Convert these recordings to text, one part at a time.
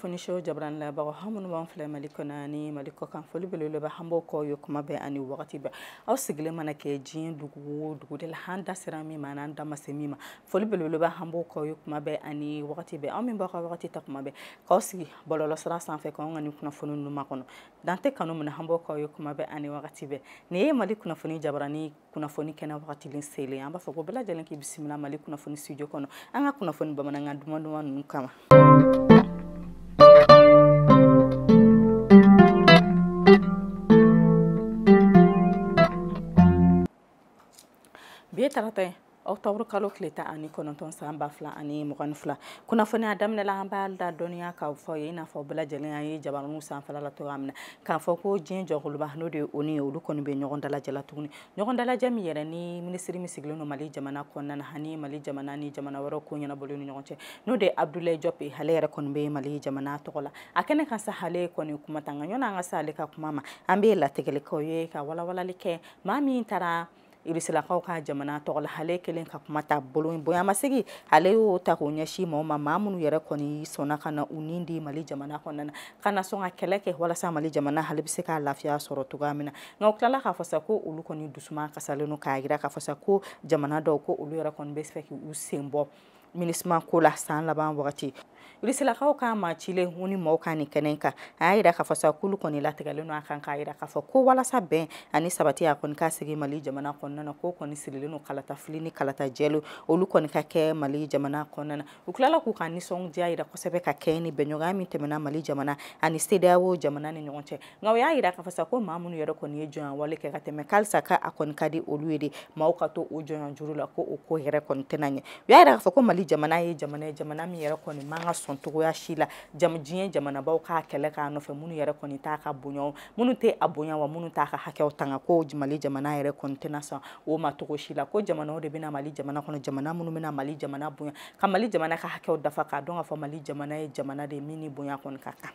Kunnafoni show jabarani labagaw aw minnu b'an filɛ Mali kɔnɔ ani Mali kɔkan, foli belebeleba an b'o k'aw ye kuma bɛɛ ani wagati bɛɛ. Aw sigilen mana kɛ diɲɛ dugu o dugu de la, an da sera min ma an'an da ma se min ma, foli belebeleba an b'o k'aw ye kuma bɛɛ ani wagati bɛɛ. Aw min b'aw ka wagati ta kuma bɛɛ k'aw sigi bɔlɔlɔsira sanfɛ k'anw ka nin kunnafoni ninnu makɔnɔ, dan tɛ kanu min na, an b'o k'aw ye kuma bɛɛ ani wagati bɛɛ. Nin ye Mali kunnafoni jabarani kunnafoni kɛnɛ wagatilen selen, an b'a fɔ ko bɛɛ lajɛlen k'i bisimila Mali kunnafoni studio kɔnɔ, an ka kunnafoni bamanankan duman duman ninnu kama. Bi ye tarata ye, octobre kalo tile 19 san 2022. Kunnafoniya daminɛ la, an b'a da dɔnniya k'a fɔ ye, i n'a fɔ bɛɛ lajɛlen an ye jabaraniw sanfɛla la cogoya min na, k'a fɔ ko diɲɛ jɔkuluba n'o de ye ONU ye, olu kɔni bɛ ɲɔgɔn dalajɛ la tuguni. Ɲɔgɔn dalajɛ min yɛrɛ ni minisiri min sigilen don Mali jamana kɔnɔna na ani Mali jamana ni jamana wɛrɛw ko ɲɛnabɔlen ni ɲɔgɔn cɛ, n'o de ye Abdoulaye Diop ye, ale yɛrɛ kɔni bɛ Mali jamana tɔgɔ la. A kɛnɛ kan sa, ale kɔni kuma ta, nka ɲɔni an ka se ale ka kuma ma, an bɛ latigɛli k'aw ye ka walawalali kɛ maa min taara Irisilakaw ka jamana tɔgɔ la, ale kelen ka kuma ta bolo bonyamasegin, ale y'o ta k'o ɲɛsin maaw ma, maa minnu yɛrɛ kɔni sɔnna ka na u ni di Mali jamana kɔnɔna na, ka na sɔn ka kɛlɛ kɛ walasa Mali jamana hali bɛ se ka lafiya sɔrɔ cogoya min na. Nka u tilala k'a fɔ sa ko olu kɔni dusuma kasalen don, k'a jira k'a fɔ sa ko jamana dɔw ko olu yɛrɛ kɔni bɛ fɛ k'u sen bɔ MINUSMA ko la san laban wagati. Irisilakaw ka maa cilen u ni maaw ka nin kɛnɛ kan, a y'a jira k'a fɔ sa k'olu kɔni latigɛlen don a kan, k'a jira k'a fɔ ko walasa bɛn ani sabati a kɔni ka sigi Mali jamana kɔnɔna na, k'o kɔni sirilen don kalata fili ni kalata jɛlen, olu kɔni ka kɛ Mali jamana kɔnɔna na. U tilala k'u ka nisɔndiya jira kosɛbɛ ka kɛ ni bɛnɲɔgɔnya min tɛmɛna Mali jamana ani CEDEAO jamana ni ɲɔgɔn cɛ. Nka u y'a jira k'a fɔ sa ko maa minnu yɛrɛ kɔni ye jɔnya wale kɛ ka tɛmɛ, k'alisa k'a kɔni ka di olu ye de, maaw ka to o jɔnya juru la, ko o ko yɛrɛ kɔni tɛna ɲɛ. U y'a jira k'a fɔ ko Mali jamana ye jamana ye, jamana min yɛrɛ kɔni man ka sɔn cogoya si la diɲɛ jamanabaw k'a kɛlɛ k'a nɔfɛ, minnu yɛrɛ kɔni t'a ka bonya, minnu tɛ a bonya wa minnu t'a ka hakɛw tanga, ko Mali jamana yɛrɛ kɔni tɛna sɔn o ma cogo si la. Ko jamanaw de bɛna Mali jamana kɔnɔ, jamana minnu bɛna Mali jamana bonya, ka Mali jamana ka hakɛw dafa, k'a dɔn k'a fɔ Mali jamana ye jamana de ye min ni bonya kɔni ka kan.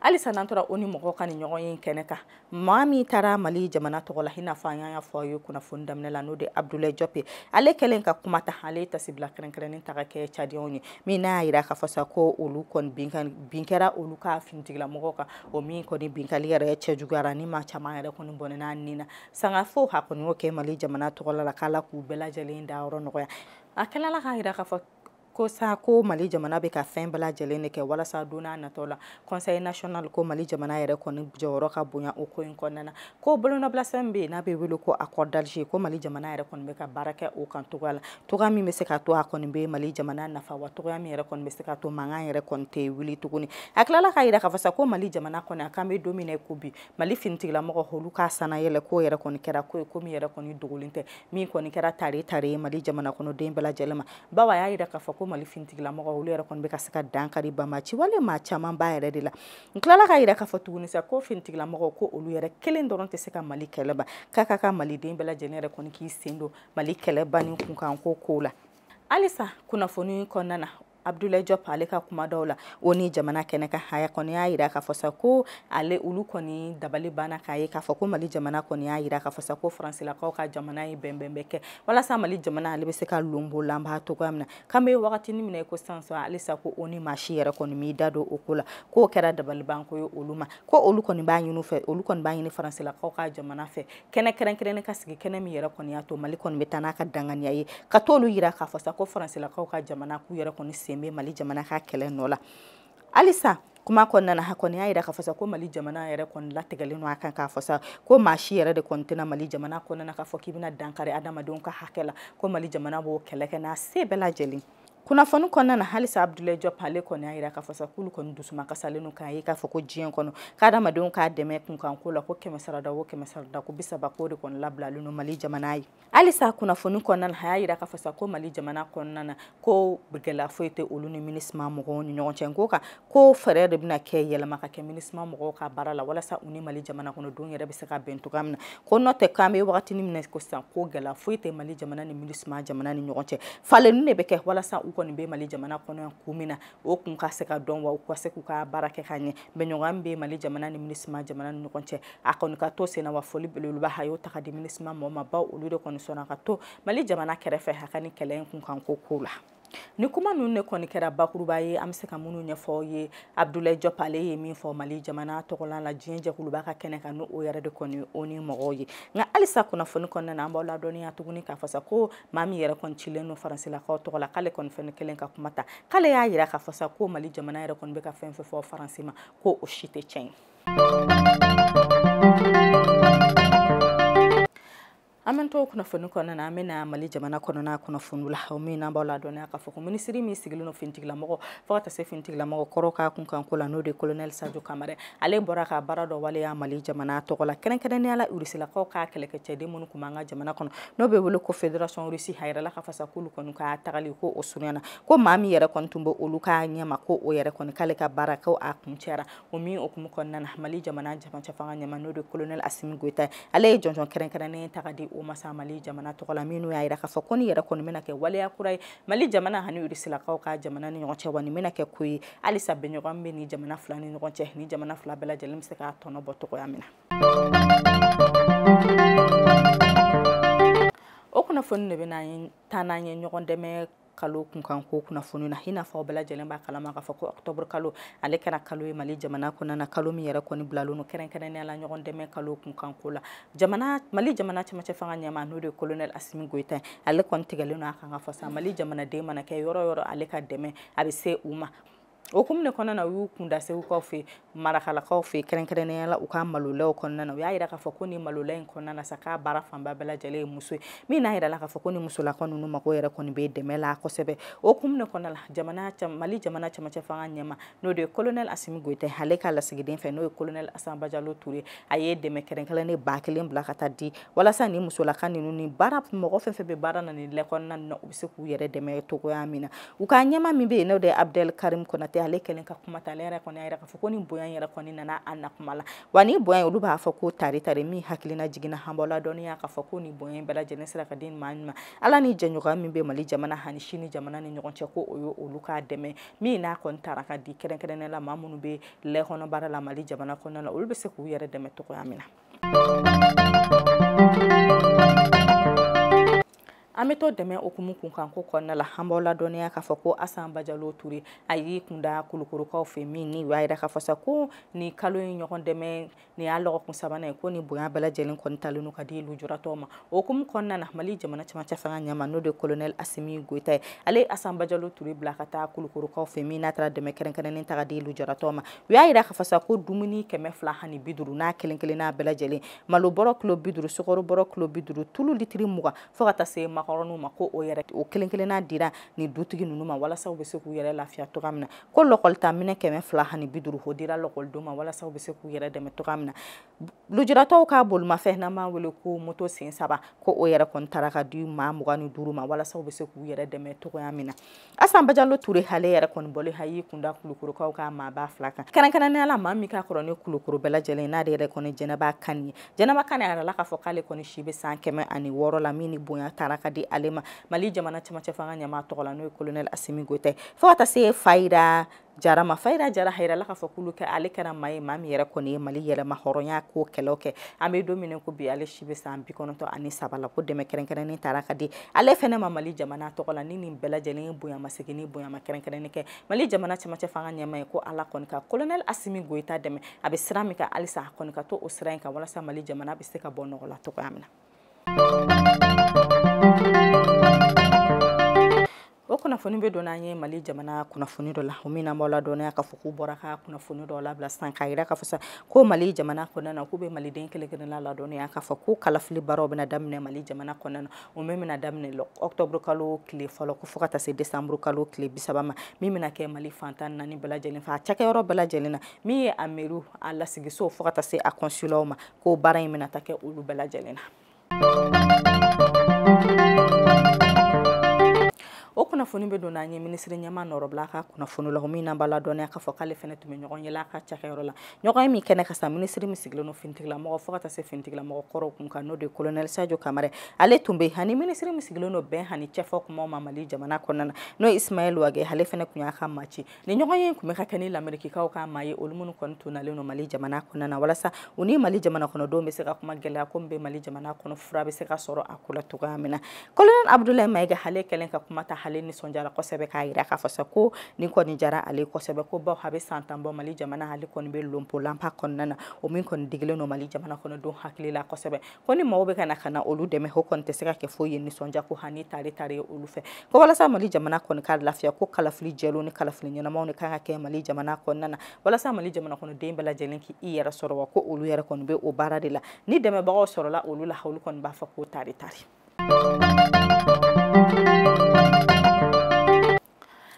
Halisa n'an tora o ni mɔgɔw ka nin ɲɔgɔn ye kɛnɛ kan, maa min taara Mali jamana tɔgɔ la, i n'a fɔ an y'a fɔ aw ye kunnafoni daminɛ la, n'o de ye Abdoulaye Diop ye, ale kɛlen ka kuma ta, ale ye tasibila kɛrɛnkɛrɛnnen ta ka kɛ Tchadiens ye, min n'a y'a jira k'a fɔ sa ko olu kɔni bin kɛra olu ka finitigilamɔgɔw kan, o min kɔni binkali yɛrɛ cɛjuguyara ni maa caman yɛrɛ kɔni bɔnɛna nin na. Sanga fo a kɔni y'o kɛ Mali jamana tɔgɔ la, k'Ala k'u bɛɛ lajɛlen dayɔrɔ nɔgɔya. A tilala k'a jira k'a fɔ ko sa ko Mali jamana bɛ ka fɛn bɛɛ lajɛlen de kɛ walasa don n'a nataw la Conseil national ko Mali jamana yɛrɛ kɔni jɔyɔrɔ ka bonya o ko in kɔnɔna na, ko bolonɔbilasɛbɛn bɛ yen n'a bɛ wele ko accord d'Alger, ko Mali jamana yɛrɛ kɔni bɛ ka baara kɛ o kan cogoya la, cogoya min bɛ se ka to a kɔni bɛ Mali jamana nafa, wa cogoya min yɛrɛ kɔni bɛ se ka to mankan yɛrɛ kɔni tɛ wuli tuguni. A tilala k'a jira k'a fɔ sa ko Mali jamana kɔni a k'an bɛ don min na ko bi Mali finitigilamɔgɔ olu ka sanayɛlɛ ko yɛrɛ kɔni kɛra ko ye, ko min yɛrɛ kɔni dogolen tɛ, min kɔni kɛra tare tare ye Mali jamana kɔnɔden bɛɛ lajɛlen ma, bawo a y'a jira k'a fɔ ko Mali finitigilamɔgɔ olu yɛrɛ kɔni bɛ ka se ka dankari banbaanci wale maa caman ba yɛrɛ de la. N tilala k'a jira k'a fɔ tuguni sa ko finitigilamɔgɔw ko olu yɛrɛ kelen dɔrɔn tɛ se ka Mali kɛlɛ ban, k'a ka kan Maliden bɛɛ lajɛlen yɛrɛ kɔni k'i sen don Mali kɛlɛ banni kunkan ko la. Halisa kunnafoni kɔnɔna na, Abdoulaye Diop ale ka kuma dɔw la o ni jamana kɛnɛ kan, a kɔni y'a jira k'a fɔ sa ko ale olu kɔni dabali banna k'a ye k'a fɔ ko Mali jamana kɔni y'a jira k'a fɔ sa ko Faransilakaw ka jamana ye bɛnbɛn bɛ kɛ walasa Mali jamana ale bɛ se ka lonbolanba cogoya min na. K'an bɛ wagatinin min na i ko sisan halisa ko o ni maa si yɛrɛ kɔni m'i da don o ko la, k'o kɛra dabalibanko ye olu ma, ko olu kɔni b'a ɲini fɛ, olu kɔni b'a ɲini Faransilakaw ka jamana fɛ kɛnɛ kɛrɛnkɛrɛnnen ka sigi, kɛnɛ min yɛrɛ kɔni y'a to Mali kɔni bɛ taa n'a ka danganiya ye, ka t'olu jira k'a fɔ sa ko Faransilakaw ka jamana k'u yɛrɛ kɔni sen bɛ Mali jamana ka kɛlɛ nɔ la. Halisa kuma kɔnɔna na, a kɔni y'a jira k'a fɔ sa ko Mali jamana yɛrɛ kɔni latigɛlen don a kan k'a fɔ sa ko maa si yɛrɛ de kɔni tɛna Mali jamana kɔnɔna na k'a fɔ k'i bɛna dankari adamadenw ka hakɛ la, ko Mali jamana b'o kɛlɛ kɛ n'a se bɛɛ lajɛlen. Kunnafoni kɔnɔna na, halisa Abdoulaye Diop ale kɔni y'a jira k'a fɔ sa k'olu kɔni dusuma kasalen don k'a ye k'a fɔ ko diɲɛ kɔnɔ k'adamadenw k'a dɛmɛ kunkanko la, ko 100 sarada o 100 sarada ko 30 k'o de kɔni labilalen don Mali jamana ye. Halisa kunnafoni kɔnɔna na, a y'a jira k'a fɔ sa ko Mali jamana kɔnɔna na ko gɛlɛya foyi tɛ olu ni MINUSMA mɔgɔw ni ɲɔgɔn cɛ, ko kan ko fɛɛrɛ de bɛna kɛ yɛlɛma ka kɛ MINUSMA mɔgɔw ka baara la walasa u ni Mali jamana kɔnɔdenw yɛrɛ bɛ se ka bɛn cogoya min na, ko n'o tɛ k'an bɛ wagatinin min na ko sisan ko gɛlɛya foyi tɛ Mali jamana ni MINUSMA jamana ni ɲɔgɔn cɛ, falenni de bɛ kɛ walasa u kɔni bɛ Mali jamana kɔnɔ yan kun min na o kun ka se ka dɔn, wa u ka se k'u ka baara kɛ ka ɲɛ. Bɛnɲɔgɔnya min bɛ Mali jamana ni MINUSMA jamana ni ɲɔgɔn cɛ, a kɔni ka to sen na, wa foli belebeleba a y'o ta ka di MINUSMA mɔgɔw ma, bawo olu de kɔni sɔnna ka to Mali jamana kɛrɛfɛ a ka nin kɛlɛ in kunkan ko la. Ni kuma ninnu de kɔni kɛra bakuruba ye, an bɛ se ka minnu ɲɛfɔ ye. Abdoulaye Diop, ale ye min fɔ Mali jamana tɔgɔla la diɲɛ jɛkuluba ka kɛnɛ kan, n'o yɛrɛ de kɔni o ni mɔgɔw ye. Nka halisa kunnafoni kɔnɔna na, an b'aw ladɔnniya tuguni k'a fɔ sa ko maa min yɛrɛ kɔni cilen don Faransilakaw tɔgɔ la, k'ale kɔni fɛnɛ kelen ka kuma ta, k'ale y'a yira k'a fɔ sa ko Mali jamana yɛrɛ kɔni bɛ ka fɛn fɛn fɔ Faransi ma, ko o si tɛ tiɲɛ ye. An bɛ to kunnafoni kɔnɔna na, an bɛna Mali jamana kɔnɔna kunnafoni la, o min n'an b'aw ladɔnniya k'a fɔ ko minisiri min sigilen don finitigilamɔgɔ fo ka taa se finitigilamɔgɔ kɔrɔ ka kunkanko la, n'o de ye colonel Sadio Kamara, ale bɔra ka baara dɔ waleya Mali jamana tɔgɔ la, kɛrɛnkɛrɛnnenya la Rusilakaw ka kɛlɛkɛcɛden minnu tun b'an ka jamana kɔnɔ, n'o bɛ wele ko Fédération Russie. A yirala k'a fɔ sa k'olu kɔni ka tagali ko o surunyana, ko maa min yɛrɛ kɔni tun bɛ olu ka ɲɛma, ko o yɛrɛ kɔni k'ale ka baara ko a kuncɛra. O min hukumu kɔnɔna na, Mali jamana cɛmancɛ fanga ɲɛma, n'o de ye colonel Assimi Goïta, ale ye jɔnjɔn kɛrɛnkɛrɛnnen ta ka di o masa Mali jamana tɔgɔ la, minnu y'a yira k'a fɔ ko ni yɛrɛ kɔni bɛna kɛ waleya kura ye Mali jamana ani Rusilakaw ka jamana ni ɲɔgɔn cɛ, wa nin bɛna kɛ ko ye halisa bɛnɲɔgɔn bɛ ni jamana fila ni ɲɔgɔn cɛ, ni jamana fila bɛɛ lajɛlen bɛ se k'a tɔnɔ bɔ cogoya min na. O kunnafoni de bɛ taa n'an ye ɲɔgɔn dɛmɛ kalo kunkanko kunnafoni na. I n'a fɔ aw bɛɛ lajɛlen b'a kalama k'a fɔ ko octobre kalo ale kɛra kalo ye Mali jamana kɔnɔna na, kalo min yɛrɛ kɔni bilalen don kɛrɛnkɛrɛnnenya la ɲɔgɔn dɛmɛ kalo kunkanko la. Mali jamana cɛmancɛ fanga ɲɛmaa, n'o de ye colonel Assimi Goïta, ale kɔni tigɛlen don a kan ka fɔ sa Mali jamanaden mana kɛ yɔrɔ o yɔrɔ, ale ka dɛmɛ a bɛ se u ma. O hukumu de kɔnɔna na, u y'u kunda Segukaw fɛ, Marakalakaw fɛ, kɛrɛnkɛrɛnnenya la u ka malolaw kɔnɔna na. U y'a yira k'a fɔ ko ni malola in kɔnɔna na sa, k'a baara fanba bɛɛ lajɛlen ye muso ye, min n'a yira la k'a fɔ ko ni musolakaw ninnu mako yɛrɛ kɔni bɛ dɛmɛ la kosɛbɛ. O hukumu de kɔnɔna la, Mali jamana cɛmancɛ fanga ɲɛma, n'o de ye colonel Assimi Goïta, ale ka lasigiden fɛ, n'o ye colonel Assane Badialo Touré, a ye dɛmɛ kɛrɛnkɛrɛnnen 1000 bila ka taa di walasa ni musolaka ninnu ni baara mɔgɔ fɛn fɛn bɛ baara na nin lɛ kɔnɔna na, u bɛ se k'u yɛrɛ dɛmɛ cogoya min na. U ka ɲɛma min bɛ yen, n'o de ye Abdel Karim Konate, ale kɛlen ka kuma ta, ale yɛrɛ kɔni y'a yira k'a fɔ ko ni bonya yɛrɛ kɔni nana a na kuma la, wa ni bonya olu b'a fɔ ko tari tari min hakilina jiginna an b'aw ladɔnniya k'a fɔ ko ni bonya in bɛɛ lajɛlen sera ka di maa min ma, Ala ni jɛɲɔgɔnya min bɛ Mali jamana ani Sini jamana ni ɲɔgɔn cɛ, ko o ye olu k'a dɛmɛ min n'a kɔni taara ka di kɛrɛnkɛrɛnnenya la maa minnu bɛ lɛ kɔnɔ baara la Mali jamana kɔnɔna la, olu bɛ se k'u yɛrɛ dɛmɛ cogoya min na. An bɛ to dɛmɛ hukumu kunkanko kɔnɔna la, an b'aw ladɔnniya k'a fɔ ko Assane Badialo Touré, a y'i kunda Kulukorokaw fɛ, min ni u y'a yira k'a fɔ sa ko ni kalo in ɲɔgɔn dɛmɛ nin y'a lɔgɔkun sabanan ye, ko ni bonya bɛɛ lajɛlen kɔni talen don ka di lujuratɔw ma. O hukumu kɔnɔna na, Mali jamana cɛmancɛ fanga ɲɛma, n'o de ye colonel Assimi Goïta ye, ale ye Assane Badialo Touré bila ka taa Kulukorokaw fɛ, min n'a taara dɛmɛ kɛrɛnkɛrɛnnen ta ka di lujuratɔw ma. U y'a yira k'a fɔ sa ko dumuni 250 n'a kelen kelenna bɛɛ lajɛlen, malo bɔrɔ kilo 50, sukaro bɔrɔ kilo 50, tulu litiri 20, fo ka taa se makɔrɔniw ma, ko o yɛrɛ o kelen kelenna dira ni dutigi ninnu ma walasa u bɛ se k'u yɛrɛ lafiya cogoya min na. Ko lɔkɔlita minɛ 250, o dira lɔkɔlidenw ma walasa u bɛ se k'u yɛrɛ dɛmɛ cogoya min na. Lujuratɔw ka bolimafɛn, n'an b'a wele ko moto sen 3, ko o yɛrɛ kɔni taara ka di maa 25 ma walasa u bɛ se k'u yɛrɛ dɛmɛ cogoya min na. Assane Badialo Touré, ale yɛrɛ kɔni bɔlen a y'i kunda Kulukorokaw ka maaba 2 kan, kɛrɛnkɛrɛnnenya la maa min ka kɔrɔ ni Kulukoro bɛɛ lajɛlen, n'ale yɛrɛ kɔni Jɛnɛba Kane ye. Jɛnɛba Kane a yirala k'a fɔ k'ale kɔni si bɛ san 106 la, min ni bonya taara ka di ale ma Mali jamana cɛmancɛ fanga ɲɛmaa tɔgɔ la, n'o ye colonel Assimi Goïta ye. Fo ka taa se Fayira Jara ma. Fayira Jara a yirala k'a fɔ k'olu kɛ ale kɛra maa ye, maa min yɛrɛ kɔni ye Mali yɛlɛma hɔrɔnya ko kɛlɛw kɛ. An bɛ don min ko bi, ale si bɛ san 93 la, ko dɛmɛ kɛrɛnkɛrɛnnen taara ka di ale fɛnɛ ma Mali jamana tɔgɔ la. Ni nin bɛɛ lajɛlen ye bonyamasegin ni bonyama kɛrɛnkɛrɛnnen kɛ Mali jamana cɛmancɛ fanga ɲɛmaa ye, ko Ala kɔni ka colonel Assimi Goïta dɛmɛ, a bɛ sira min kan halisa a kɔni ka to o sira in kan walasa Mali jamana bɛ se ka bɔ nɔgɔ la cogoya min na. O kunnafoni bɛ don an ye Mali jamana kunnafoni dɔ la, o min n'an b'aw ladɔnniya k'a fɔ k'u bɔra ka kunnafoni dɔ labila sisan k'a yira k'a fɔ sa ko Mali jamana kɔnɔna na, k'u bɛ maliden kelen kelenna ladɔnniya k'a fɔ ko kalafili baaraw bɛna daminɛ Mali jamana kɔnɔna na, o min bɛna daminɛ octobre kalo tile fɔlɔ ko fo ka taa se décembre kalo tile 30 ma, min bɛna kɛ Mali fan 14 bɛɛ lajɛlen fɛ, a cakɛyɔrɔ bɛɛ lajɛlen na, min ye a mairie, a lasigiso fo ka taa se a consulat ma, ko baara in bɛna taa kɛ olu bɛɛ lajɛlen na. O kunnafoni bɛ don an ye minisiri ɲɛmaa nɔrɔbila ka kunnafoni la, min n'an b'a ladɔnniya k'a fɔ k'ale fɛnɛ tun bɛ ɲɔgɔn ye a ka cakɛyɔrɔ la. Ɲɔgɔn ye min kɛnɛ ka sa, minisiri min sigilen don finitigilamɔgɔ fo ka taa se finitigilamɔgɔ kɔrɔw kun kan, n'o de ye colonel Sadio Kamara, ale tun bɛ, ani minisiri min sigilen don bɛn ani cɛfɔ kumaw ma Mali jamana kɔnɔna na, n'o ye Ismaël Wagué, ale fɛnɛ tun y'a ka maa ci. Ni ɲɔgɔn ye tun bɛ ka kɛ ni Lamerikikaw ka maa ye, olu minnu kɔni tun nalen don Mali jamana kɔnɔna na walasa u ni Mali jamana kɔnɔdenw bɛ se ka kuma gɛlɛya ko min bɛ Mali jamana kɔnɔ, fura bɛ se ka sɔrɔ a ko la cogoya min na. Colonel Abdoulaye Maïga, ale kɛlen ka kuma ta, ale nisɔndiyara kosɛbɛ k'a jira k'a fɔ sa ko nin kɔni diyara ale kosɛbɛ, ko baw a bɛ san 10 bɔ Mali jamana ale kɔni bɛ lonpolanpa kɔnɔna na, o min kɔni digilen don Mali jamana kɔnɔdenw hakili la kosɛbɛ, ko ni maaw bɛ ka na olu dɛmɛ o kɔni tɛ se ka kɛ foyi ye nisɔndiya ko hani tare tare olu fɛ, ko walasa Mali jamana kɔni ka lafiya, ko kalafili jɛlenw ni kalafili ɲɛnamaw de kan ka kɛ Mali jamana kɔnɔna na walasa Mali jamana kɔnɔden bɛɛ lajɛlen k'i yɛrɛ sɔrɔ, wa ko olu yɛrɛ kɔni bɛ o baara de la, ni dɛmɛbagaw sɔrɔla olu la olu kɔni b'a fɔ ko tare tare.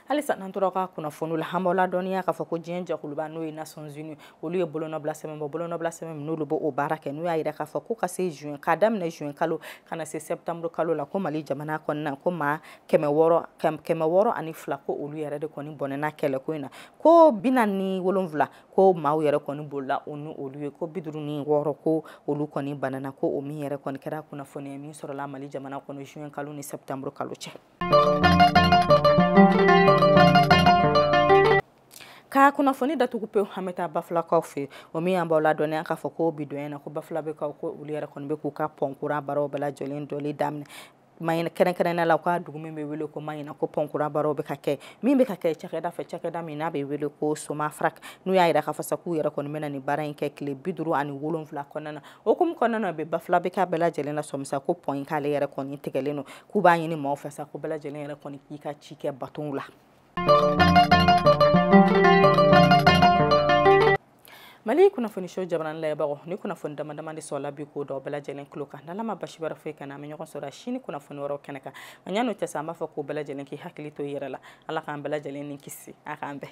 Halisa n'an tora ka kunnafoniw la, an b'aw ladɔnniya k'a fɔ ko diɲɛ jɛkuluba n'o ye Nations Unies, olu ye bolonɔbila sɛbɛn bɔ, bolonɔbila sɛbɛn min n'olu b'o baara kɛ, n'u y'a jira k'a fɔ ko ka se juin, k'a daminɛ juin kalo ka na se septembre kalo la, ko Mali jamana kɔnɔna ko maa 602 ko olu yɛrɛ de kɔni bɔnɛna kɛlɛko in na, ko 47 ko maaw yɛrɛ kɔni bolila o ni olu ye, ko 56 ko olu kɔni banana, ko o min yɛrɛ kɔni kɛra kunnafoni ye min sɔrɔla Mali jamana kɔnɔ juin kalo ni septembre kalo cɛ. Ka kunnafoni datugu pewu, an bɛ taa Bafulakaw fɛ, o min y'an b'aw ladɔnniya k'a fɔ ko bi don in na ko Bafulabekaw ko olu yɛrɛ kɔni bɛ k'u ka pɔnkura baaraw bɛɛ lajɛlen jɔli daminɛ. Maɲina kɛrɛnkɛrɛnnenya la, u ka dugu min bɛ wele ko Maɲina, ko pɔnkura baaraw bɛ ka kɛ, min bɛ ka kɛ cakɛda fɛ, cakɛda min n'a bɛ wele ko Somafrak, n'u y'a jira k'a fɔ sa k'u yɛrɛ kɔni bɛna nin baara in kɛ tile 57 kɔnɔna na. O hukumu kɔnɔna na, u bɛ Bafulabeka bɛɛ lajɛlen lasɔmi sa ko pɔn in k'ale yɛrɛ kɔni tigɛlen don, k'u b'a ɲini maaw fɛ sa ko bɛɛ lajɛlen yɛrɛ kɔni k'i ka ci kɛ batonw la. Mali kunnafoni so jamana lajɛbagaw, ni kunnafoni dama dama de sɔrɔla bi k'o da bɛɛ lajɛlen tulo kan, n'Ala ma basi wɛrɛ foyi kɛ n'an bɛ ɲɔgɔn sɔrɔ sini kunnafoni wɛrɛw kɛnɛ kan. Nka yan'o cɛ sa, an b'a fɔ k'o bɛɛ lajɛlen k'i hakili to i yɛrɛ la, Ala k'an bɛɛ lajɛlen ni kisi, a k'an bɛn.